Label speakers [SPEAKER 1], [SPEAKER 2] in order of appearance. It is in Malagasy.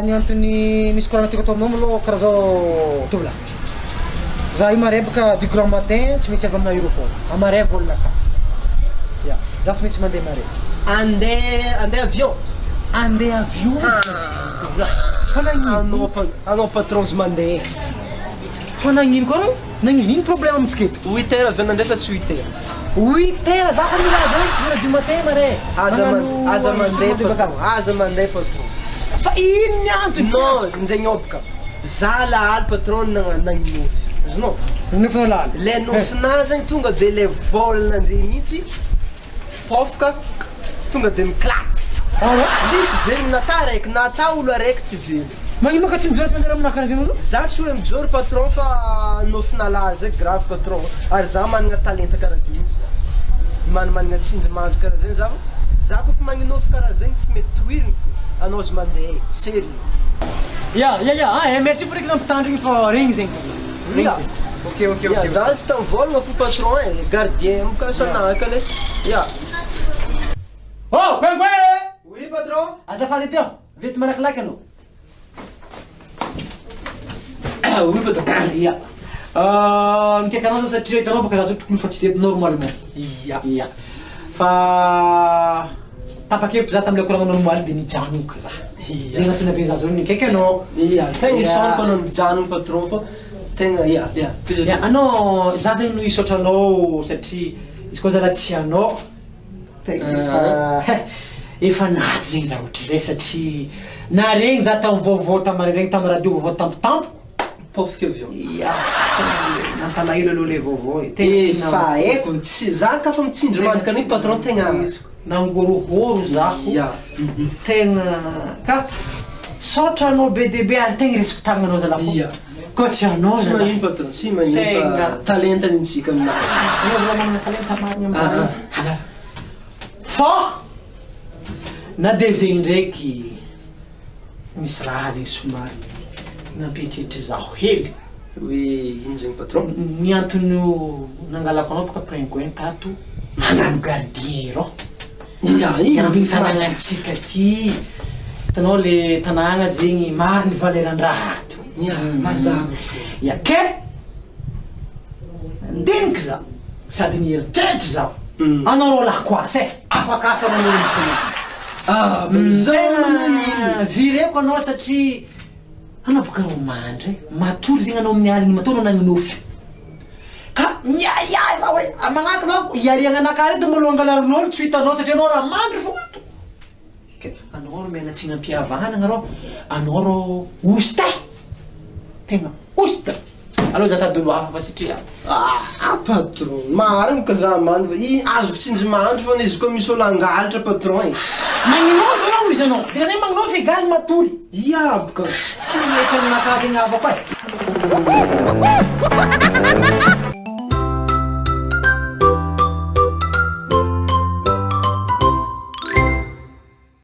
[SPEAKER 1] Ny antony misy koragna tiako atao aminao malôha karaha zao tovolahy. Za io marais bôka du grand matin tsy maintsy avy amin'ny aéroport. A marais vol-nakà. Ya, za tsy maintsy mandeha marais.
[SPEAKER 2] Andeha andeha avion?
[SPEAKER 1] Andeha avion izy tovolahy. Fa nagnino?
[SPEAKER 2] Anao pa- anao patron tsy mandeha.
[SPEAKER 1] Fa nagnino koa rô? Nagnino? Ino problème amintsika eto?
[SPEAKER 2] Huit heures avion nandeha sa tsy huit heures?
[SPEAKER 1] Huit heures za fa mila avy any six heures du matin mare.
[SPEAKER 2] Aza
[SPEAKER 1] Magnano
[SPEAKER 2] aza mandeha
[SPEAKER 1] mandeha
[SPEAKER 2] patron,
[SPEAKER 1] vacances.
[SPEAKER 2] aza mandeha patron.
[SPEAKER 1] Fa ino ny antony? Tsy
[SPEAKER 2] Non,
[SPEAKER 1] azoko.
[SPEAKER 2] njegny bôka. Za lahaly patron nagna- nagninofy. Azonao?
[SPEAKER 1] Nofinao lahaly.
[SPEAKER 2] Le nofinah zegny tonga de le vol-nandre mihitsy Pôfoka tonga de miklaty. Tsisy velogno na ta araiky na ta olo araiky tsy velogno.
[SPEAKER 1] Magnino ka tsy mijoro tsy manjary aminah karaha zegny olo?
[SPEAKER 2] Za tsy hoe mijoro patron fa nofin'alahalo zay grave patron ary za managna talenta karaha zegny mihitsy za. Manimanagna tsinjy mandry karaha zegny za fa za kofa magninofy karaha zegny tsy mety tohirigny fo anao zy mandeha e, serieux.
[SPEAKER 1] Ya ya ya ah eh merci fa ndraiky nampitandrigny fa regny zegny.
[SPEAKER 2] Ya ya za tsy tamivôlagna fo patron e, gardien mikasa anah kale ya.
[SPEAKER 1] Oh Pingouin e!
[SPEAKER 2] Oui patron.
[SPEAKER 1] Azafady edy aho, vety malakilaky anao.
[SPEAKER 2] Oui patron.
[SPEAKER 1] Ya. Mikaiky anao za satria hitanao bôka za zao tokony efa tsy teto normalement.
[SPEAKER 2] Ya.
[SPEAKER 1] Ya. Fa tapa-kevitra za tamin'ilay koragna normaly de nijanona za. Zay antony avy za zao nikaiky anao.
[SPEAKER 2] Ya, tegna isaorako anao nijanona patron fa tegna ya ya.
[SPEAKER 1] Ya, anao za zegny no hisaotra anao satria izy koa zalahy tsy anao tegna efa he efa naty zegny za ohatrizay satria naharegny za tamin'ny vaovao tamin'ny regny tamin'ny radio vaovao tampotampoko.
[SPEAKER 2] Paofika avy eo.
[SPEAKER 1] Ya, tegna nampalahelo aloha le vaovao e. Tegna tsy
[SPEAKER 2] Efa haiko, tsy za ka fa mitsindry mandrika an'igny patron tegna.
[SPEAKER 1] Nangorohoro zaho
[SPEAKER 2] Ya.
[SPEAKER 1] tegna ka saotra anao be dia be ary tegna resiko tagnanao zalahy fô.
[SPEAKER 2] Ya.
[SPEAKER 1] Koa tsy anao
[SPEAKER 2] Tsy
[SPEAKER 1] zalahy.
[SPEAKER 2] magnino patron, tsy magnino fa
[SPEAKER 1] Tegna.
[SPEAKER 2] talenta nintsika aminahy.
[SPEAKER 1] Anao zalahy manana talenta marigny amin'ny raha io.
[SPEAKER 2] Ah, ah.
[SPEAKER 1] Fô na de zegny ndraiky Nisy raha zegny somary nampieritreritra zaho hely.
[SPEAKER 2] Hoe ino zegny patron?
[SPEAKER 1] Ny antony nangalako anao boka pingouin tato hagnano gardien rô.
[SPEAKER 2] Ya,
[SPEAKER 1] Ny ambin'ny tanàgnantsika ty, hitanao le tanàgna zegny maro ny valeran-draha ato.
[SPEAKER 2] Ya, mazava.
[SPEAKER 1] Ya, ke Nandiniky zaho sady nieritreritra zaho, anao rô lahy koasa e, afaka asa anao noho ny tenako.
[SPEAKER 2] Ah,
[SPEAKER 1] Tegna vireko anao satria anao boka rô mandry e, matory zegny anao amin'ny aligny matoa anao nagninofy. Ka miahiahy zaho hoe magnantona aho hiariagna anakahy reto mbola ho angalarin'olo tsy ho hitanao satria anao raha mandry fô ato. Ke anao rô miala tsiny am-pihavanagna rô, anao rô osta e! Tegna osta! Aleo za tady olo hafa fa satria.
[SPEAKER 2] Ah patron, marigny ka za mandry fa i azoko tsinjo mandry fa izy koa misy olo hangalatra patron e.
[SPEAKER 1] Magninofy anao izy anao, de zay magninofy egaly matory.
[SPEAKER 2] Ia aby ka.
[SPEAKER 1] Tsy mety aminakahy zegny havako e.